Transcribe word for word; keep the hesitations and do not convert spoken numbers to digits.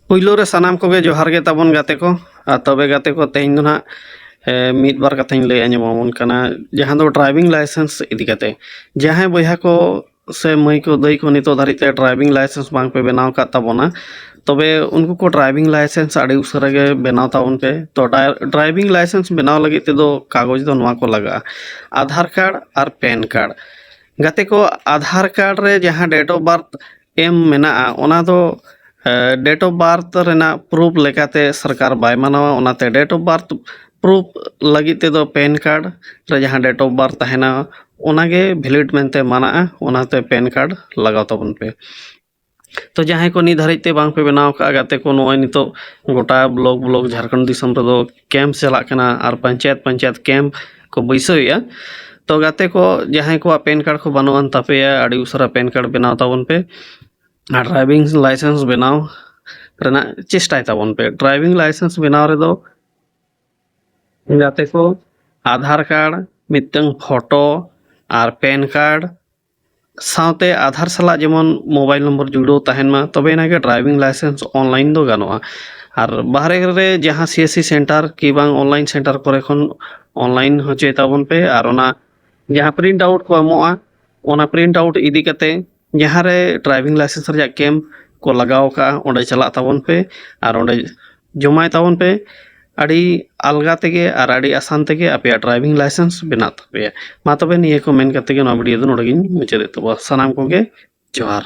ᱯᱩᱭᱞᱩ ᱨᱮ ᱥᱟᱱᱟᱢ ᱠᱚᱜᱮ ᱡᱚᱦᱟᱨ ᱜᱮ ᱛᱟᱵᱚᱱ ᱜᱟᱛᱮ ᱠᱚ᱾ ᱟᱨ ᱛᱚᱵᱮ ᱜᱟᱛᱮ ᱠᱚ, ᱛᱮᱦᱮᱧ ᱫᱚ ᱱᱟᱦᱟᱜ, ᱮ, ᱢᱤᱫ ᱵᱟᱨ ᱠᱟᱛᱷᱟᱧ ᱞᱟᱹᱭ ᱟᱸᱡᱚᱢ ᱟᱵᱚᱱ ᱠᱟᱱᱟ, ᱡᱟᱦᱟᱸ ᱫᱚ driving licence ᱤᱫᱤ ᱠᱟᱛᱮ᱾ ᱡᱟᱦᱟᱸᱭ ᱵᱚᱭᱦᱟ ᱠᱚ ᱥᱮ ᱢᱟᱹᱭ ᱠᱚ, ᱫᱟᱹᱭ ᱠᱚ, ᱱᱤᱛᱚᱜ ᱫᱷᱟᱹᱨᱤᱡ ᱛᱮ driving licence ᱵᱟᱝ ᱯᱮ ᱵᱮᱱᱟᱣ ᱟᱠᱟᱫ ᱛᱟᱵᱚᱱᱟ, ᱛᱚᱵᱮ ᱩᱱᱠᱩ ᱠᱚ driving licence ᱟᱹᱰᱤ ᱩᱥᱟᱹᱨᱟ ᱜᱮ ᱵᱮᱱᱟᱣ ᱛᱟᱵᱚᱱ ᱯᱮ᱾ ᱛᱚ, ᱰᱟᱭ-, driving licence ᱵᱮᱱᱟᱣ ᱞᱟᱹᱜᱤᱫ ᱛᱮᱫᱚ ᱠᱟᱜᱚᱡᱽ ᱫᱚ ᱱᱚᱣᱟ ᱠᱚ ᱞᱟᱜᱟᱜᱼᱟ: ᱟᱫᱷᱟᱨ ᱠᱟᱨᱰ ᱟᱨ ᱯᱮᱱ ᱠᱟᱨᱰ᱾ ᱜᱟᱛᱮ ᱠᱚ, ᱟᱫᱷᱟᱨ ᱠᱟᱨᱰ ᱨᱮ ᱡᱟᱦᱟᱸ date of birth ᱮᱢ ᱢᱮᱱᱟᱜᱼᱟ, ᱚᱱᱟ ᱫᱚ, ᱮ, date of birth ᱨᱮᱱᱟᱜ proof ᱞᱮᱠᱟᱛᱮ ᱥᱚᱨᱠᱟᱨ ᱵᱟᱭ ᱢᱟᱱᱟᱣᱟ᱾ ᱚᱱᱟᱛᱮ date of birth proof ᱞᱟᱹᱜᱤᱫ ᱛᱮᱫᱚ ᱯᱮᱱ ᱠᱟᱨᱰ ᱨᱮ ᱡᱟᱦᱟᱸ date of birth ᱛᱟᱦᱮᱱᱟ, ᱚᱱᱟᱜᱮ valid ᱢᱮᱱᱛᱮ ᱢᱟᱱᱟᱜᱼᱟ᱾ ᱚᱱᱟᱛᱮ ᱯᱮᱱ ᱠᱟᱨᱰ ᱞᱟᱜᱟᱣ ᱛᱟᱵᱚᱱ ᱯᱮ᱾ ᱛᱚ, ᱡᱟᱦᱟᱸᱭ ᱠᱚ ᱱᱤᱛ ᱫᱷᱟᱹᱨᱤᱡ ᱛᱮ ᱵᱟᱝ ᱯᱮ ᱵᱮᱱᱟᱣ ᱟᱠᱟᱫᱼᱟ ᱜᱟᱛᱮ ᱠᱚ, ᱱᱚᱜᱼᱚᱭ ᱱᱤᱛᱚᱜ ᱜᱚᱴᱟ block block ᱡᱷᱟᱲᱠᱷᱚᱸᱰ ᱫᱤᱥᱚᱢ ᱨᱮᱫᱚ camp ᱪᱟᱞᱟᱜ ᱠᱟᱱᱟ ᱟᱨ ᱯᱚᱧᱪᱟᱭᱮᱛ ᱯᱚᱧᱪᱟᱭᱮᱛ camp ᱠᱚ ᱵᱟᱹᱭᱥᱟᱹᱣᱮᱫᱼᱟ᱾ ᱛᱚ, ᱜᱟᱛᱮ ᱠᱚ, ᱡᱟᱦᱟᱸᱭ ᱠᱚᱣᱟᱜ ᱯᱮᱱ ᱠᱟᱨᱰ ᱠᱚ ᱵᱟᱹᱱᱩᱜ ᱟᱱ ᱛᱟᱯᱮᱭᱟ, ᱟᱹᱰᱤ ᱩᱥᱟᱹᱨᱟ ᱯᱮᱱ ᱠᱟᱨᱰ ᱵᱮᱱᱟᱣ ᱛᱟᱵᱚᱱ ᱯᱮ᱾ ᱟᱨ driving licence ᱵᱮᱱᱟᱣ ᱨᱮᱱᱟᱜ ᱪᱮᱥᱴᱟᱭ ᱛᱟᱵᱚᱱ ᱯᱮ᱾ driving licence ᱵᱮᱱᱟᱣ ᱨᱮᱫᱚ ᱜᱟᱛᱮ ᱠᱚ, ᱟᱫᱷᱟᱨ ᱠᱟᱨᱰ, ᱢᱤᱫᱴᱟᱝ ᱯᱷᱳᱴᱳ ᱟᱨ ᱯᱮᱱ ᱠᱟᱨᱰ ᱥᱟᱶᱛᱮ ᱟᱫᱷᱟᱨ ᱥᱟᱞᱟᱜ ᱡᱮᱢᱚᱱ mobile number ᱡᱩᱲᱟᱹᱣ ᱛᱟᱦᱮᱱ ᱢᱟ, ᱛᱚᱵᱮ ᱮᱱᱟᱜ ᱜᱮ driving licence online ᱫᱚ ᱜᱟᱱᱚᱜᱼᱟ᱾ ᱟᱨ ᱵᱟᱦᱨᱮ ᱨᱮ ᱡᱟᱦᱟᱸ CSC center ᱠᱤ ᱵᱟᱝ online center ᱠᱚᱨᱮ ᱠᱷᱚᱱ online ᱦᱚᱪᱚᱭ ᱛᱟᱵᱚᱱ ᱯᱮ᱾ ᱟᱨ ᱚᱱᱟ ᱡᱟᱦᱟᱸ print out ᱠᱚ ᱮᱢᱚᱜᱼᱟ, ᱚᱱᱟ print out ᱤᱫᱤ ᱠᱟᱛᱮ ᱡᱟᱦᱟᱸ ᱨᱮ driving licence ᱨᱮᱭᱟᱜ camp ᱠᱚ ᱞᱟᱜᱟᱣ ᱠᱟᱜᱼᱟ, ᱚᱸᱰᱮ ᱪᱟᱞᱟᱜ ᱛᱟᱵᱚᱱ ᱯᱮ ᱟᱨ ᱚᱸᱰᱮ ᱡᱚᱢᱟᱭ ᱛᱟᱵᱚᱱ ᱯᱮ᱾ ᱟᱹᱰᱤ ᱟᱞᱜᱟ ᱛᱮᱜᱮ ᱟᱨ ᱟᱹᱰᱤ ᱟᱥᱟᱱ ᱛᱮᱜᱮ ᱟᱯᱮᱭᱟᱜ driving licence ᱵᱮᱱᱟᱜ ᱛᱟᱯᱮᱭᱟ᱾ ᱢᱟ ᱛᱚᱵᱮ, ᱱᱤᱭᱟᱹ ᱠᱚ ᱢᱮᱱ ᱠᱟᱛᱮ ᱜᱮ ᱱᱚᱣᱟ video ᱫᱚ ᱱᱚᱰᱮ ᱜᱤᱧ ᱢᱩᱪᱟᱹᱫᱮᱫ ᱛᱟᱵᱚᱱᱟ᱾ ᱥᱟᱱᱟᱢ ᱠᱚᱜᱮ ᱡᱚᱦᱟᱨ᱾